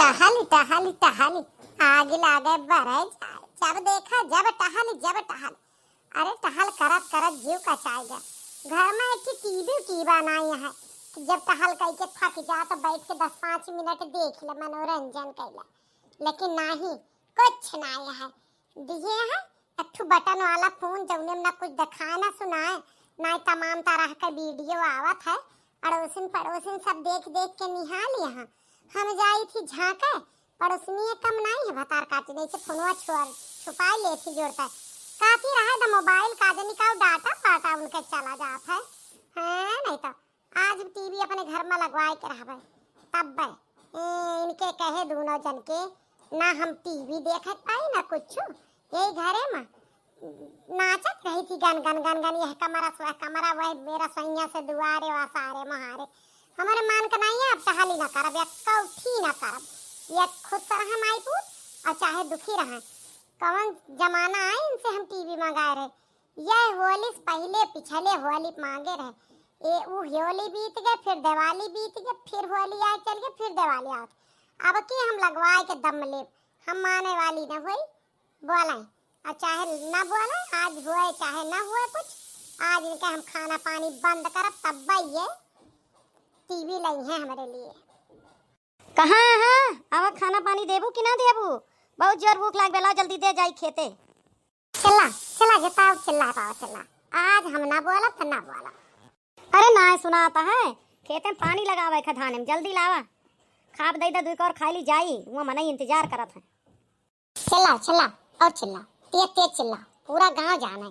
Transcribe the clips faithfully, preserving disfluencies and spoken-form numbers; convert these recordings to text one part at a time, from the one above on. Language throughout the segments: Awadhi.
टहल, टहल, टहल, आग लागे बरे जाए। जब देखा, जब टहल, जब टहल। अरे, टहल करत, करत जीव कचाए गा। घर में एक ठे टीवी, टीवा नाई है कि जब टहल कई के थक जा, तो बैठ के दस पाँच मिनट देख ले, मनोरंजन कैला। लेकिन नाही, कुछ नाई है। दिए है एक ठो बटन वाला फोन, जौने में ना कुछ देखाए, ना सुनाए, ना ही तमाम तरह के वीडियो आवत है। अड़ोसिन पड़ोसिन सब देख देख के निहाल यहाँ। हम जाई थी झांके, पड़ोसनिए कम नाई है, भतार काटी नहीं से फोनवा छुआ, छुपाई ले थी जोरता। काटी रहे द मोबाइल का जनी का डाटा पाटा उनके चला जात है। हैं, नहीं तो आज टीवी अपने घर में लगवाए के रहबे, तब बे, ए, इनके कहे दोनों जन के, ना हम टीवी देखे पाई, ना कुछ। यही घरे में नाचत रही थी, गन, गन, गन, गन, यह कमरा से वह कमरा, वह मेरा सैया से दुआरे, वह सारे महारे। हमारे मान के नहीं है, अब टहली ना करब, या कौठी ना करब, या खुश रहा माई पूत, और चाहे दुखी रहा। कौन जमाना आए, इनसे हम टीवी मंगाए रहे। यह होली से पहिले पिछले होली मांगे रहे। ए, ऊ होली बीत गए, फिर दिवाली बीत गए, फिर होली आए चल गए, फिर दिवाली आवत। अब की हम लगवाए के दम लेब, हम माने वाली न होई, बोले, और चाहे न बोले, आज हुए चाहे न हुए कुछ, आज इनके हम खाना पानी बंद करब, तब ये टीवी लई है हमरे लिए। कहाँ है? अब खाना पानी देबू कि ना देबू? बहुत जोर भूख लाग बेला, जल्दी दे जाई खेते। चिल्ला, चिल्ला, जितना चिल्ला पावा चिल्ला। आज हम ना बोलब त ना बोलब। अरे ना सुनाता है, खेते में पानी लगावे खा धाने में, जल्दी लावा। खाब दे दे दुई कौर खाई ली जाई, वो मनई इंतजार करत है। चिल्ला, चिल्ला, और चिल्ला, तेज तेज चिल्ला, पूरा गांव जाने।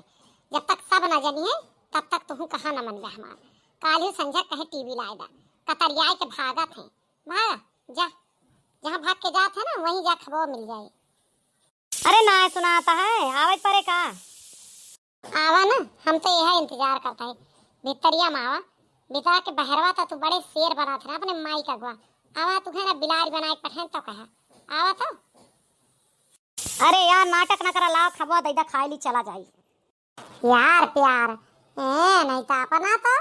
जब तक सब ना जनिए, तब तक तुहू कहा न मनबे हमार। काल्हि संझा कहे टीवी लाए दा, कतरियाए के भागत है। भागा, जा, जहाँ भाग के जात है ना, वहीं जा खबो मिल जाए। अरे ना सुनाता है, आवे परे का? आवा ना, हम तो यह इंतजार करता है। भितरिया में आवा, बिता के बहरवा तो तू बड़े शेर बनात है ना अपने माई का अगवा। आवा तू है ना बिलारी बनाए के पठान तो कहा। आवा तो। अरे यार, नाटक न करा, लाओ खबो दैदा खाई ली चला जाई। यार प्यार, ए, नहीं तो अपना तो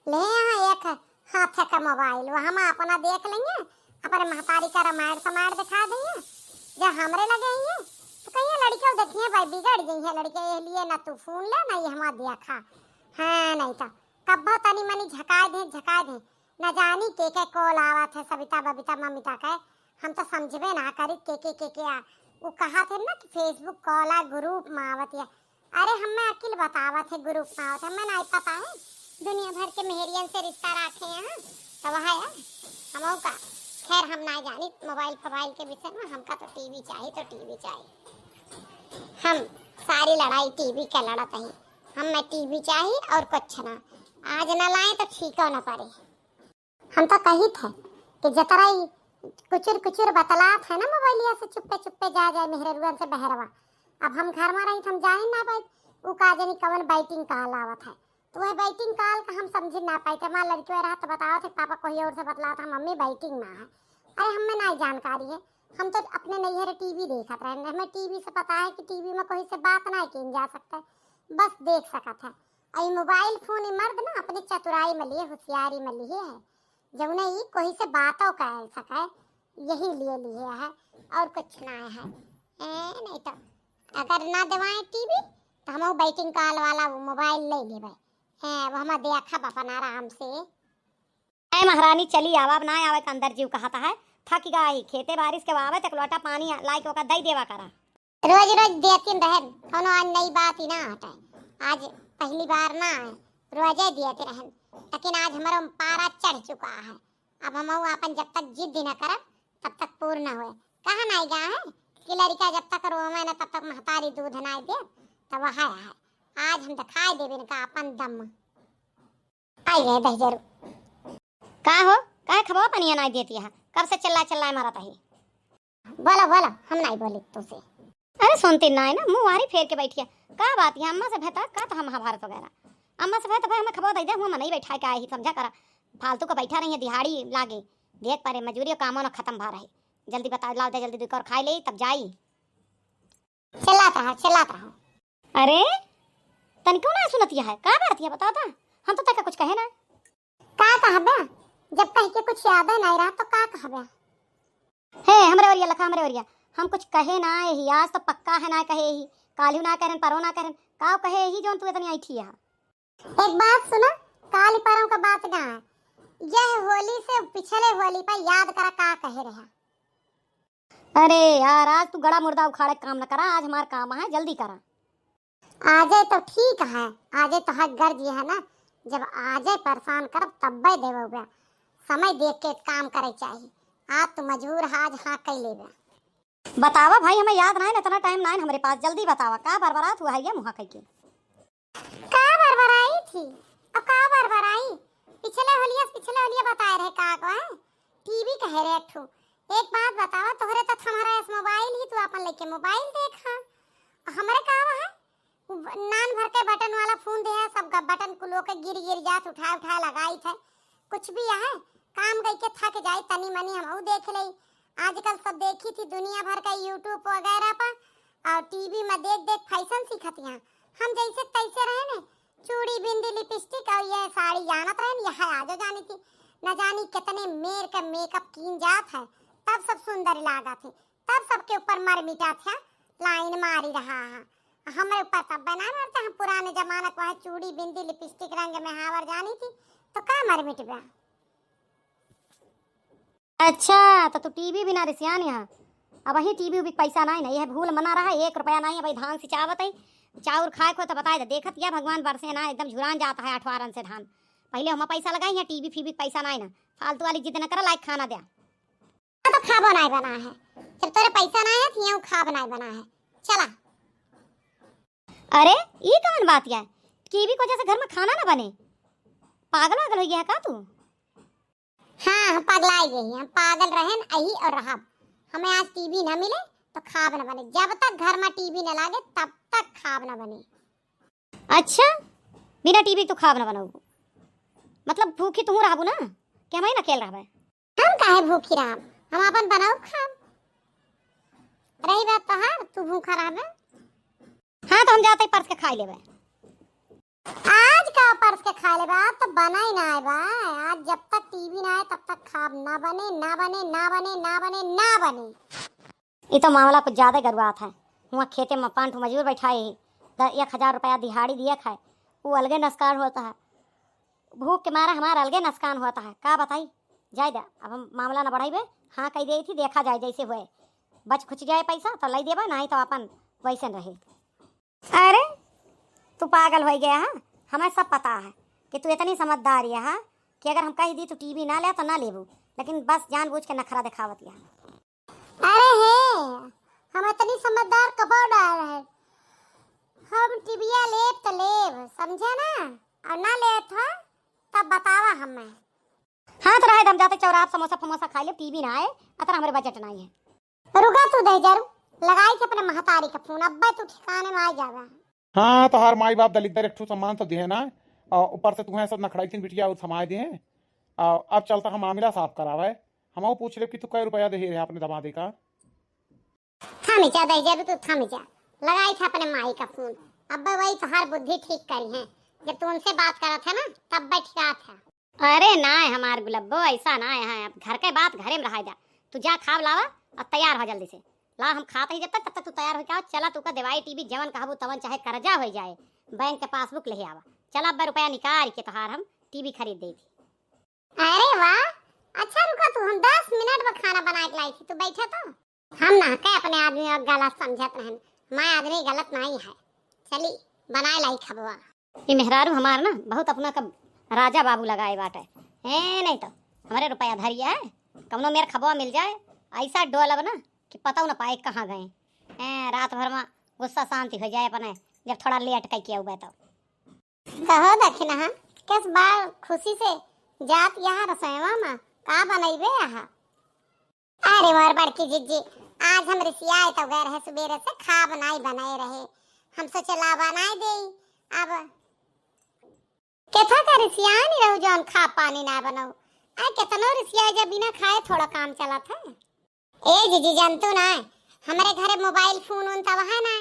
ले यहाँ एक हाथ का मोबाइल, वहाँ में अपना देख लेंगे, अपने महतारी का रामायण समायण दिखा देंगे। जब हमरे लगे आइए, तो कहिए लड़कियों देखिए भाई, बिगड़ गई है लड़कियाँ, ये लिए ना तू फोन ले, ना ये हमारा देखा। हाँ, नहीं तो कब्बो तनी मनी झकाए दे, झकाए दे। न जानी के के कॉल आवत है, सविता बबीता ममिता के, हम तो समझबे ना करी के के के के आ। उ कहा थे ना कि Facebook कॉल आ, ग्रुप में आवत है। अरे हमें अकिल बतावत है, ग्रुप में आवत है, हमें नहीं पता है। दुनिया भर के मेहरियन से रिश्ता रखे हैं, तो वह है हमहू का। खैर हम ना जानी मोबाइल फोबाइल के विषय में, हमका तो टीवी चाहिए तो टीवी चाहिए। हम सारी लड़ाई टीवी के लड़त ही, हमें टीवी चाहिए और कुछ ना। आज ना लाए तो ठीक हो ना पड़े। हम तो कही थे कि जतरा ही कुचुर कुचुर बतलात है ना मोबाइलिया से, चुप्पे चुप्पे जा जाए मेहररुअन से बहरवा। अब हम घर में रही, हम जाने ना पाई, उ का जानी कवन बैटिंग कॉल आवत है। तो वह बैटिंग कॉल का हम समझ ना पाई थे। हमार लड़की रहा तो बतावत है, पापा कोई और से बतलात है, मम्मी बैटिंग में है। अरे हमें ना जानकारी है, हम तो अपने नैहर टीवी देखत रहे, हमें टीवी से पता है कि टीवी में कोई से बात ना की जा सकता है, बस देख सकत है। अई मोबाइल फोन ई मर्द ना अपने चतुराई में लिए, होशियारी में लिए है, जौने ई कोई से बातो कह सके, यही लिए लिए है, और कुछ ना है। ए, नहीं तो अगर ना देवाएं टीवी, तो हम बैटिंग कॉल वाला वो मोबाइल ले लेबे। ए, वो हम देखब अपन आराम से। ए महारानी, चली आवा, अब ना आवे के अंदर जीव कहता है, थक गई, खेते बारिश के आवे, तक लोटा पानी लाई के ओका दई देवा करा। रोज रोज देतिन रहन, कौनो आज नई बात ही ना हटे। आज पहली बार ना है, रोजे देते रहन, लेकिन आज हमारा पारा चढ़ चुका है। अब हम अपन जब तक जिद न करब, तब तक पूर्ण होए। कहा नहीं गा है कि लड़का जब तक रोवे न, तब तक महतारी दूध ना दे, तब वह है। आज हम दिखाई देबे इनका अपन दम। आई गए दहिजरू। का हो, काहे खबवा पनिया नाई देती है? कब से चिल्ला चिल्लाए मारत है? बोलो, बोलो, हम नाई बोली तुमसे। अरे सुनती नाई ना, मुंह वारी फेर के बैठिया। का बात है अम्मा से भेता का तो हम महाभारत वगैरह। अम्मा से भेता भाई हमें खबवा दे दे, हुआ मनई बैठा के आए ही समझा करा। फालतू का बैठा रही है, दिहाड़ी लागे। देख परे मजूरी कामो ना खत्म भा रहे। जल्दी बता लाओ दे, जल्दी दुई कौर खाई ले तब जाई। चिल्लात रहा, चिल्लात रहा। अरे, तनिको ना सुनतिया है, का बात है बताओ ता? हम तो तक कुछ कहे ना। का कहबे? जब कह के कुछ याद है नहीं रहा तो का कहबे? हे, हम हमरे ओरिया, हम कुछ कहे ना ही, आज तो पक्का है ना कहे ही, काल्हू ना करेन, परो ना करेन, का कहे ही जौन तू इतनी ऐठी है? एक बात सुना, काल परम का बात ना है, यह होली से पिछले होली पर याद करा का कहे रहा। अरे यार, आज तू गड़ा मुर्दा उखाड़े काम न करा, आज हमार काम है, जल्दी करा। आजे तो ठीक है, आजे तो हक गर्ज है ना, जब आजे परेशान करब तब्बे देबे बा। समय देख के काम करे चाहिए। आज तू मजबूर है, आज हाँ कह लेबे। बतावा भाई, हमें याद ना है, इतना टाइम ना है हमरे पास, जल्दी बतावा, का बरबरात हुआ है ये मुँह कह के? का बरबराई थी? अब का बरबराई? पिछले होलिया, पिछले होलिया बताए रहे का को है? टीवी कहे रहे एक ठो। एक बात बतावा, तोहरे तो हमारा एस मोबाइल ही, तू अपन लेके मोबाइल देखा। हमरे का है? उ ब-, नान भर के बटन वाला फोन दे है, सब ग-, बटन कुलो के गिर गिर जात, उठाए उठाए लगाई थे। कुछ भी है, काम गई के थक जाए, तनी मनी हमहू देख ले। आजकल सब देखी थी दुनिया भर का YouTube वगैरह पर, और टीवी में देख देख फैशन सीखत यहाँ। हम जैसे तैसे रहे ने, चूड़ी, बिंदी, लिपस्टिक और ये साड़ी जानत रहे न, यह आजो जानी थी। न जानी कितने मेर के मेकअप कीन जात है, तब सब सुंदर लागत है, तब सबके ऊपर मर मिटा था, लाइन मारी रहा है। हमरे ऊपर तब बना रहते, हम पुराने जमाना को है, चूड़ी, बिंदी, लिपस्टिक, रंग में हावर जानी थी, तो का मर मिटबा? अच्छा, तो तू टीवी बिना रिसियान यहाँ। अब वही टीवी उबी के पैसा नाई ना, यह भूल मना रहा है, एक रुपया नाई, अब धान सिंचावत है, चाउर खाए को तो बताए दे, देखत या भगवान बरसे ना, एकदम झुरान जाता है अठवारन से धान। पहले हम पैसा लगाई हैं, टीवी फीवी के पैसा नाई ना, फालतू वाली जिद न करा, लाइक खाना द्या। तो खाबो नाई बना है, जब तोरे पैसा नाई है, तो यूं खाब नाई बना है। चला। अरे, ई कौन बात है? टीवी की वजह से घर में खाना ना बने? पागल वागल हो गया है का तू? हाँ, हम पगलाई गई, हम पागल रहन, अही और रहब। हमें आज टीवी ना मिले, तो खाब ना बने। जब तक घर में टीवी ना लागे, तब तक खाब ना बने। अच्छा, बिना टीवी तू खाब ना बनाऊ? मतलब भूखी तू रहबू ना, कि हम ही ना खेल रहबे? हम काहे भूखी रहब, हम अपन बनाऊ खाब। रही बात तोहार, तू भूखा रहबे। हाँ, तो हम जाते ही परस के खाई लेबे। आज का परस के खाई लेबे? आज तो बना ही ना है बा। आज जब तक टीवी ना आए, तब तक खाब ना बने, ना बने, ना बने, ना बने, ना बने। ई तो मामला कुछ ज्यादा गरुआत है। हुआं खेते में पाँच ठो मजूर बैठाए ही, द-, एक हजार रुपया दिहाड़ी दिए खाए, वो अलगे नस्कान होता है। भूख के मारे हमारा अलगे नस्कान होता है, का बताई? जाए दे, अब हम मामला न बढ़ाइबे, हाँ कह दे थी, देखा जाए जैसे हुए, बच खुच जाए पैसा तो लाई देबा, नहीं तो अपन वैसे रहे। अरे, तू पागल हो गया है, हमें सब पता है कि तू इतनी समझदार है, हाँ, कि अगर हम कह दी तू टीवी ना ले तो ना लेबू, लेकिन बस जानबूझ के नखरा दिखावत है। अरे हे, हम इतनी समझदार कबो ना रहे। हम टीविया लेब त लेब, समझे ना? और ना लेत हो, तब बतावा हमें। हाँ, तो रहे, हम जाते चौराहा समोसा फमोसा खाई ले, टीवी ना आए, अतर हमरे बजट ना है। रुका तू दहिजरू, लगाई के अपने महतारी का फोन, अब्बे तू ठिकाने में आ जावा। हाँ, तोहार माई बाप दलिद्दर एक ठो सामान सब दिहे ना, और ऊपर से तुहें सब नखड़ाई थी बिटिया और समाए दिहे। आ, अब चलता हम मामला साफ करावे। हमहू पूछ लेब कि तू कै रुपया देहे रहे अपने दमादे का? थामी जा दहिजरू, तू थामी जा। लगाई था अपने माई का फोन। अब्बे वही तोहार बुद्धि ठीक करी है। जब तू उनसे बात करत है ना, तब बैठ रहा था। अरे ना हमार गुलब्बो, ऐसा ना है। अब घर के बात घरे में रहा जा। तू जा खाब लावा और तैयार हो जल्दी से। ला हम खात ही जब तक, तब तक तू तैयार हो क्या? चला तू का देवाई टीवी जवन कहबू तवन, चाहे कर्जा हो जाए, बैंक के पासबुक ले आवा। चला अब्बे रुपया निकाल के तोहार हम टीवी खरीद दे थी। अरे वाह, अच्छा रुका तू, हम दस मिनट में खाना बना के लाई थी, तू बैठा तो। हम ना के अपने आदमी और गलत समझत रहन, मैं आदमी गलत नहीं है। चली बनाए लाई खबवा। ई मेहरारू हमार ना बहुत अपना का राजा बाबू लगाए बाटे। ए नहीं तो हमरे रुपया धरिया है, कौनो मेर खबवा मिल जाए, ऐसा डोलब ना कि पता ना पाए कहाँ गए। ए रात भर में गुस्सा शांति हो जाए अपने, जब थोड़ा लेट कह के आउबे तो। कहो दखिनहा, किस बार खुशी से जात यहाँ रसोईवा में का बनइबे यहाँ? अरे मोर बड़की जिज्जी, आज हम रिसियाए तो गए रहे, सुबेरे से खाब नाई बनाए रहे, हम सोचे ला बनाए देई। अब केथा का रिसियाए नहीं रहू जौन खाब पानी ना बनाऊ। आए केतनो रिसियाए, जब बिना खाए थोड़ा काम चलत है। ए जीजी, जानतू ना, हमरे घरे मोबाइल फोन उन तब है ना,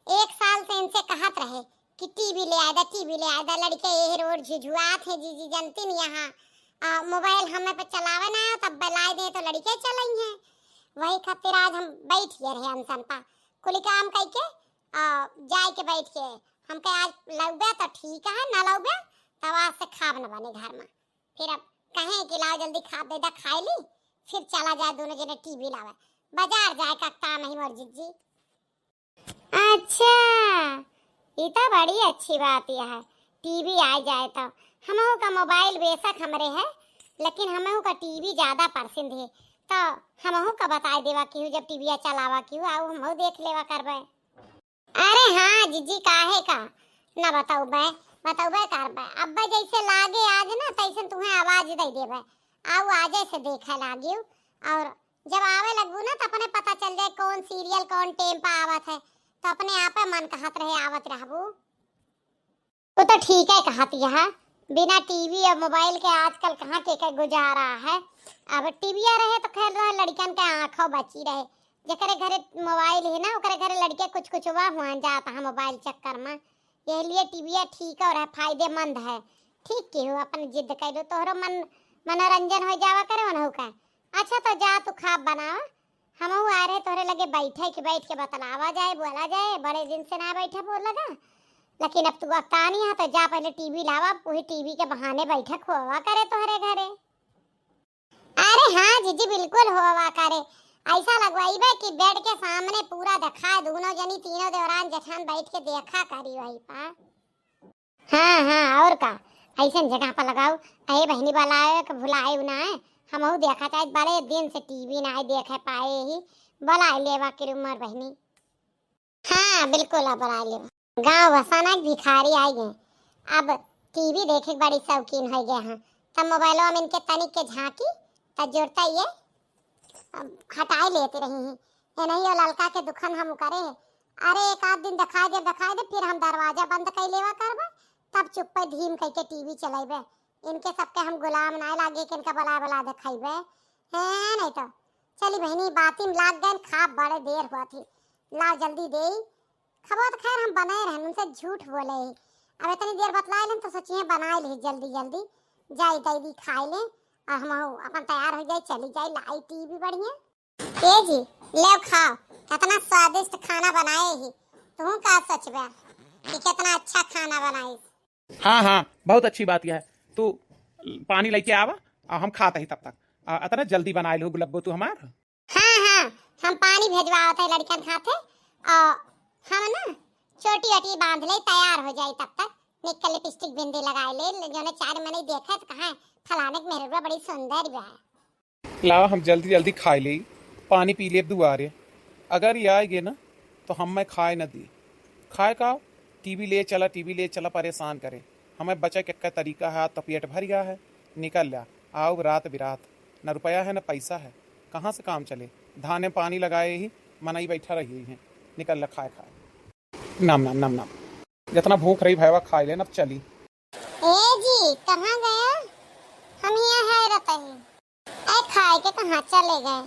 एक साल से इनसे कहत रहे कि टीवी ले आए दा, टीवी ले आए दा, लड़के यही रोड झुझुआत है जीजी, जानती नहीं यहाँ। आ, मोबाइल हमें पे चलावे ना, तब बलाए दे तो लड़के चलाई हैं। वही खातिर आज हम बैठ गए रहे अनशन पा, कुली काम कइके, आ, जाए के बैठ के। हमके आज लउबे तो ठीक है, ना लउबे तब आज से खाब न बने घर में। फिर अब कहें कि लाओ जल्दी खाब दे दा, खाए ली, फिर चला जाए दोनों जने टीवी लावे। बाजार जाए का काम नहीं मोर जिज्जी। अच्छा, ई तो बड़ी अच्छी बात यह है, टीवी आ जाए तो। हमहू का मोबाइल बेशक हमरे है, लेकिन हमहू का टीवी ज्यादा पसंद है, तो हमहू का बताए देवा केहू, जब टीवी चलावा केहू, आऊ हमहू देख लेवा करबे। अरे हाँ जिज्जी, काहे का ना बतौबे, बतौबे करबे। अब्बे जैसे लागे आज ना, तैसे तुम्हें आवाज दे देबे, आऊ आजे से देखे लागियो। और जब आवे लगबू ना, तो अपने पता चल जाए कौन सीरियल कौन टेम पे आवत है, तो अपने आपे मन कहत रहे आवत रहबू। वो तो ठीक है कहत यह, बिना टीवी और मोबाइल के आजकल कहाँ के, के गुजारा है। अब टीवी रहे तो खैर रहे, लड़कन के आँखों बची रहे। जेकरे घरे मोबाइल है ना, ओकरे घरे लड़के कुछ कुछ हुआ हुआ जात है मोबाइल चक्कर में। यह लिए टीवी ठीक और है, फायदेमंद है। ठीक की हो, अपन जिद कर लो, तोहरो मन, मनोरंजन हो जावा करे उनहू का। अच्छा तो जा तू खाब बनावा, हमहू आ रहे तोहरे लगे बैठे कि बैठ के बतलावा जाए, बोला जाए, बड़े दिन से ना बैठा बोल लगा। लेकिन अब तू अक्तानी है तो जा पहले टीवी लावा, वही टीवी के बहाने बैठा खोवा करे तोहरे घरे। अरे हाँ जिज्जी, बिल्कुल होवा करे। ऐसा लगवाइबे कि बेड के सामने पूरा देखाए, दोनों जनी तीनों देवरान जेठान बैठ के देखा करी वही पा। हाँ हाँ, और का, ऐसन जगह पर लगाओ। अरे बहनी, बुलाए के भुलाए ना है, हमहू देखा चाहे, बड़े दिन से टीवी ना देखे पाए ही, बुलाए लेवा के उमर बहनी। हाँ बिल्कुल, अब बुलाए लेवा। गाँव भसाना के भिखारी आए गए, अब टीवी देखे के बड़ी शौकीन हो गए हैं, तब मोबाइलो में इनके तनिक के झांकी, तब जोड़ता ये अब हटाए लेते रही हैं। ये नहीं, ये ललका के दुखन हम करे हैं। अरे एक आध दिन दिखाई दे, दिखाई दे, फिर हम दरवाजा बंद कर लेवा करबे, तब चुप्पे धीम कह के टीवी चलेबे। इनके सबके हम गुलाम ना लागे कि इनका बला बला दिखाइबे। हैं नहीं तो। चली बहनी, बाती में लाग गए, खा बड़े देर हुआ थी। लाओ जल्दी दे। खबो तो खैर हम बनाए रहन, उनसे झूठ बोले ही। अब इतनी देर बतलाए लेन तो सोचिए बनाए ले जल्दी जल्दी। जाई दे दी खाए ले, और हम अपन तैयार हो जाए, चली जाए, लाई टीवी बढ़िया। ए जी, ले खाओ, कितना स्वादिष्ट खाना बनाए ही। तू का सोचबे कि कितना अच्छा खाना बनाई। हाँ हाँ, बहुत अच्छी बात यह है। तू पानी लेके आवा, आ, हम खात ही तब तक। आ, इतना जल्दी बनाए लो गुलब्बो तू हमार। हाँ हाँ, हम पानी भेजवावत है लड़कन खाते, और हम ना चोटी वोटी बांध ले, तैयार हो जाए तब तक। निकल लिपस्टिक बिंदी लगाए ले, जोने चार मने देखे तो कहाँ फलाने के मेहरुआ बड़ी सुंदर बा। लावा, हम जल्दी जल्दी खाए लेई, पानी पी लेब दुआरे। अगर ये आए गे ना, तो हम मैं खाए न दी। खाए का? टीवी ले चला, टीवी ले चला, परेशान करे। हमें बचे के एक्का तरीका है, तो पेट भर गया है। निकल ला, आओ रात बिरात, न रुपया है न पैसा है, कहाँ से काम चले? धाने पानी लगाए ही मनई बैठा रही है। निकल ला, खाए खाए। नाम नाम नाम नाम। जितना भूख रही भैया खाए लेन, अब चली। ए जी, कहाँ गया? हम यहाँ है रहते हैं। ए, खाए के कहाँ चले गए?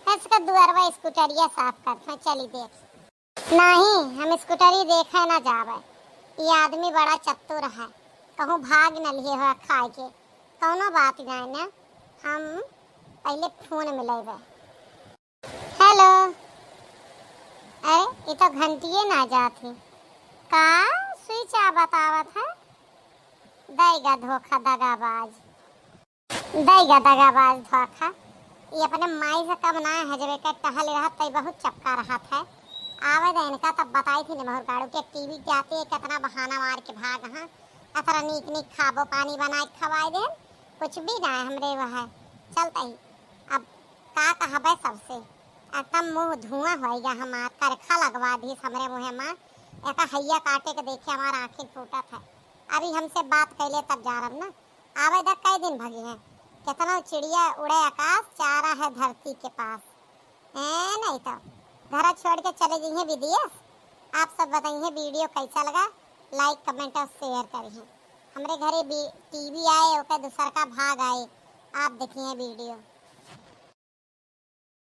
इसका दुआरवा स्कूटरिया साफ करते हैं, चली देख। नहीं, हम स्कूटरी देखे ना जावे। ये आदमी बड़ा चतुर है, कहूँ भाग न लिए हो खाए के। कौनो बात नहीं ना, हम पहले फोन मिलेबे। हेलो। अरे, ये तो घंटिए ना जात ही। का स्विच आ बतावत है? दैगा धोखा दगाबाज। दैगा दगाबाज धोखा। ये अपने माई से कम ना है, जब एक टहल रहत तई बहुत चपका रहत है। आवे दे इनका तब बताई थी निमहर गाड़ू के टीवी जाते कितना बहाना मार के भाग हाँ। अतरा नीक नीक खाबो पानी बनाए के खवाए दे, कुछ भी ना है हमरे वह है। चलता ही अब का कहबे सबसे, एकदम मुँह धुआं होइगा हमार, करखा लगवा दीस हमरे मुँहे मा, एका हैया काटे के देखे हमार आँखिन फूटत है। अभी हमसे बात कैले तब जा रब ना, आवे द कई दिन भगी है, कितना चिड़िया उड़े आकाश, चारा है धरती के पास। हैं नहीं तो घर छोड़ के चले जइहे विदेश। आप सब बताइए वीडियो कैसा लगा, लाइक कमेंट और शेयर करिए। हमरे घरे भी टीवी आए, ओके दूसर का भाग आए, आप देखिए वीडियो।